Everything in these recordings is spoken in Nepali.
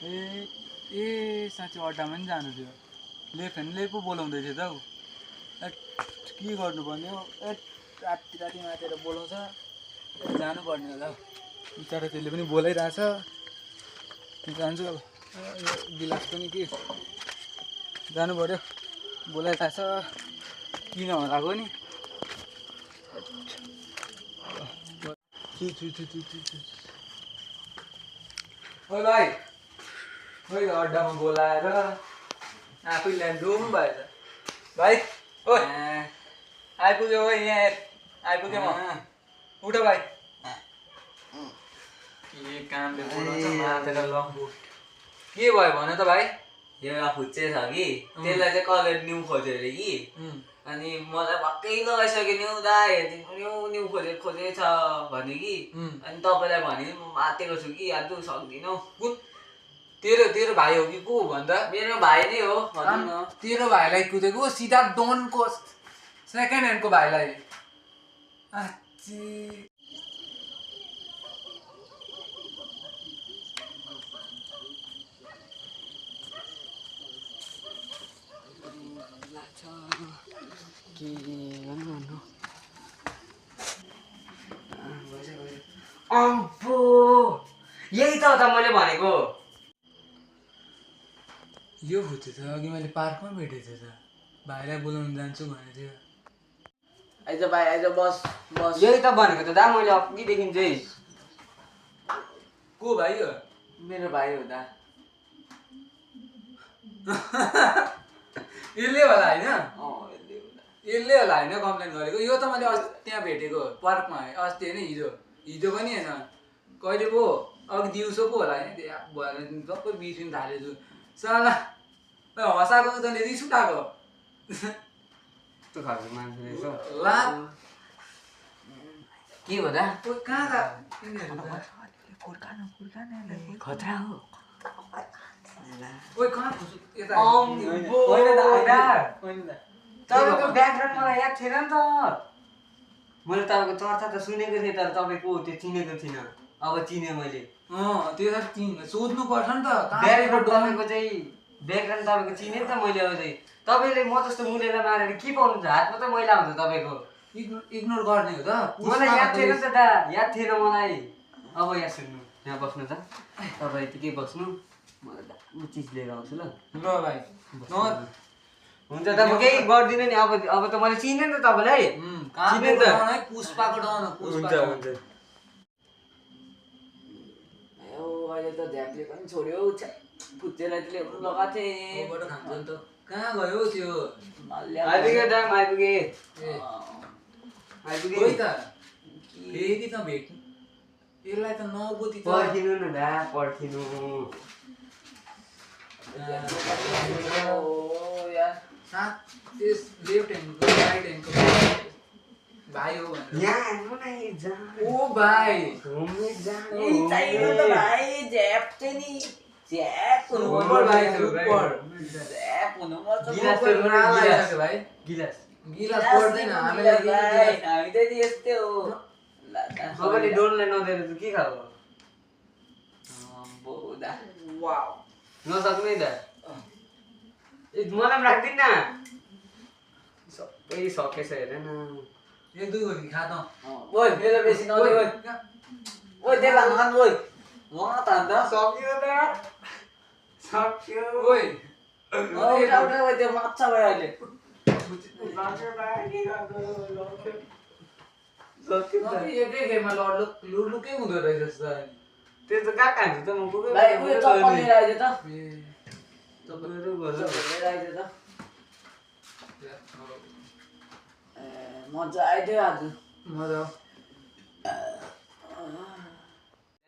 ए ए साँच्चै अड्डामा पनि जानु थियो लेफ्ट ह्यान्डले पो बोलाउँदै थियो त हौ के गर्नुपर्ने हो राति राति मातेर बोलाउँछ जानुपर्ने होला हौ बिचरा त्यसले पनि बोलाइरहेछ जान्छु अब यो गिलास पनि के जानु पर्यो बोलाइरहेछ किन हराएको नि ओ भाइ खोइ अड्डामा बोलाएर आफै ल्यान्डुम भएछ भाइ ओ आइपुग्यो हो यहाँ आइपुग्यो म उठ भाइ के कामले बोलाउँछ मातेर लम्बु के भयो भन त भाइ एउटा फुच्चे छ कि त्यसलाई चाहिँ कलर न्यू खोज्यो अरे कि अनि मलाई भक्कै लगाइसक्यो न्यू दाइ न्यू खोजेछ भने कि अनि तपाईँलाई भने मातेको छु कि आज सक्दिनँ कुन तेरो भाइ हो कि को भन्दा मेरो भाइ नै हो भनौँ न तेरो भाइलाई कुदेको सिधा डोनको सेकेन्ड ह्यान्डको भाइलाई अम्बो यही त मैले भनेको यो फुच्चे छ अघि मैले पार्कमा भेटेको थिएँ त भाइलाई बोलाउनु जान्छु भनेको थियो आइज भाइ आइज बस बस यही त भनेको त दा मैले अघिदेखि चाहिँ को भाइ हो मेरो भाइ हो दा यसले होला होइन यसले होला होइन कम्प्लेन गरेको यो त मैले त्यहाँ भेटेको पार्कमा अस्ति होइन हिजो पनि होइन कहिले पो अघि दिउँसो पो होला होइन भएर सबै बिर्सिनु थालेछु साला हँसाएको तैँले रिस उठाएको त्यो खालको मान्छे रहेछ ला के हो दा कहाँ खतरा हो ओइ कहाँ फुच्छु यता तपाईँको ब्याकग्राउन्ड मलाई याद थिएन नि त मैले तपाईँको चर्चा त सुनेको थिएँ तर तपाईँको त्यो चिनेको थिइनँ अब चिनेँ मैले त्यो सोध्नु पर्छ नि त ब्याकग्राउन्ड तपाईँको चाहिँ ब्याकग्राउन्ड तपाईँको चिनेँ नि त मैले अब चाहिँ तपाईँले म जस्तो मुलेर मारेर के पाउनुहुन्छ हातमा त मैला हुन्छ तपाईँको इग्नोर गर्ने हो त मलाई याद थिएन त दा याद थिएन मलाई अब यहाँ सुन्नु यहाँ बस्नु त तपाईँ यतिकै बस्नु मलाई दामी चिज लिएर आउँछु ल ल भाइ हुन्छ त म केही गर्दिनँ नि अब त मैले चिनेँ नि त तपाईँलाई चिनेँ त पुष्पाको डन हुन्छ हुन्छ अहिले त झ्याप्ले पनि छोड्यो फुच्चेलाई त्यसले लगाएको थिएँ खान्छ नि त कहाँ गयो त्यो आइपुग्यो दाम आइपुगेँ त फेरि त भेट यसलाई त नबुझी पर्खिनु न दा पर्खिनु लेफ्ट ह्यान्डको राइट ह्यान्डको भाइ हो यहाँ ओ भाइ घुम्ने जानु चाहियो त भाइ झ्याप चाहिँ नि झ्याप हुनु भाइ झ्याप हुनु भाइ गिलास गिलास पर्दैन हामीलाई हामी त यस्तै हो सबैले डोनलाई नदिएर त के खाऊ वाउ नसक्ने दा मलाई पनि राख्दिन न सबै सकेछ हेर न एक दुई गरी खा त ओइ मेरो बेसी नदे ओइ ओइ देला मान ओइ म त अन्त सक्यो त सक्यो ओइ उठा उठा ओइ त्यो माछा भयो अहिले एकै गेममा लुडलुकै हुँदो रहेछ जस्तो त्यो त कहाँ खान्छ त म पुगेँ भाइ उयो चप्पल लिएर आइज त मजा आइदियो आज मजा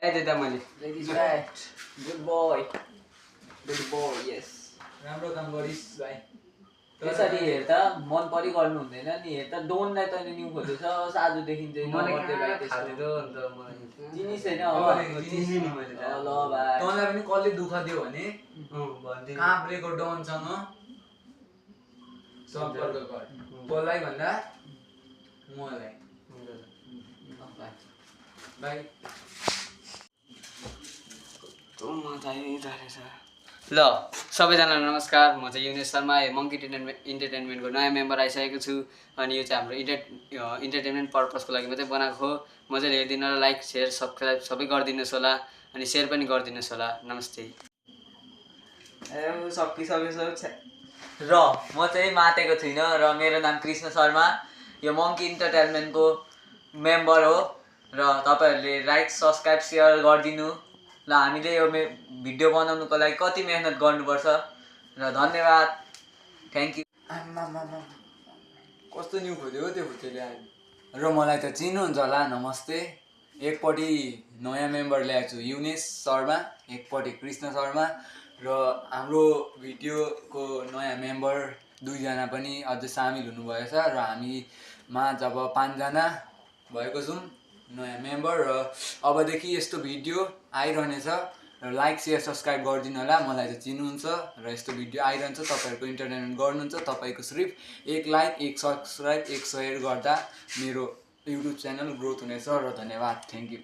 आइदियो त मैले गुड बोय यस राम्रो काम गरिस् भाइ त्यसरी हेर त मन परि गर्नु हुँदैन नि हेर त डोनलाई तैँले न्यू खोजेछ साधुदेखि चाहिँ नगर्दै भाइ त्यस्तो चिनी छैन ल भाइ तँलाई पनि कसले दुःख दियो भने काभ्रेको डनसँग सम्पर्क गर कसलाई भन्दा मलाई भाइ ल सबैजनालाई नमस्कार, म चाहिँ युनेश शर्मा, मङ्की इन्टरटेनमेन्टको नयाँ मेम्बर आइसकेको छु। अनि यो चाहिँ हाम्रो इन्टरटेनमेन्ट पर्पजको लागि मात्रै बनाएको हो। मजाले हेरिदिनु होला, लाइक सेयर सब्सक्राइब सबै गरिदिनुहोस् होला, अनि सेयर पनि गरिदिनुहोस् होला। नमस्ते। र म चाहिँ मातेको छुइनँ र मेरो नाम कृष्ण शर्मा, यो मङ्की इन्टरटेनमेन्टको मेम्बर हो। र तपाईँहरूले लाइक सब्सक्राइब सेयर गरिदिनु। ल हामीले यो भिडियो बनाउनुको लागि कति मेहनत गर्नुपर्छ। र धन्यवाद, थ्याङ्क यू। कस्तो न्यु खोज्यो हो त्यो भुतेले आयो। र मलाई त चिन्नुहुन्छ होला, नमस्ते। एकपट्टि नयाँ मेम्बर ल्याएको छु युनेश शर्मा, एकपट्टि कृष्ण शर्मा। र हाम्रो भिडियोको नयाँ मेम्बर 2 जना पनि अझै सामेल हुनुभएछ। र हामीमा जब 5 जना भएको छौँ नयाँ मेम्बर। र अबदेखि यस्तो भिडियो आइरहनेछ। र लाइक सेयर सब्सक्राइब गरिदिनु होला, मलाई त चिन्नुहुन्छ। र यस्तो भिडियो आइरहन्छ, तपाईँहरूको इन्टरटेनमेन्ट गर्नुहुन्छ। तपाईँको सिर्फ 1 लाइक 1 सब्सक्राइब 1 सेयर गर्दा मेरो युट्युब च्यानल ग्रोथ हुनेछ। र धन्यवाद, थ्याङ्क यू।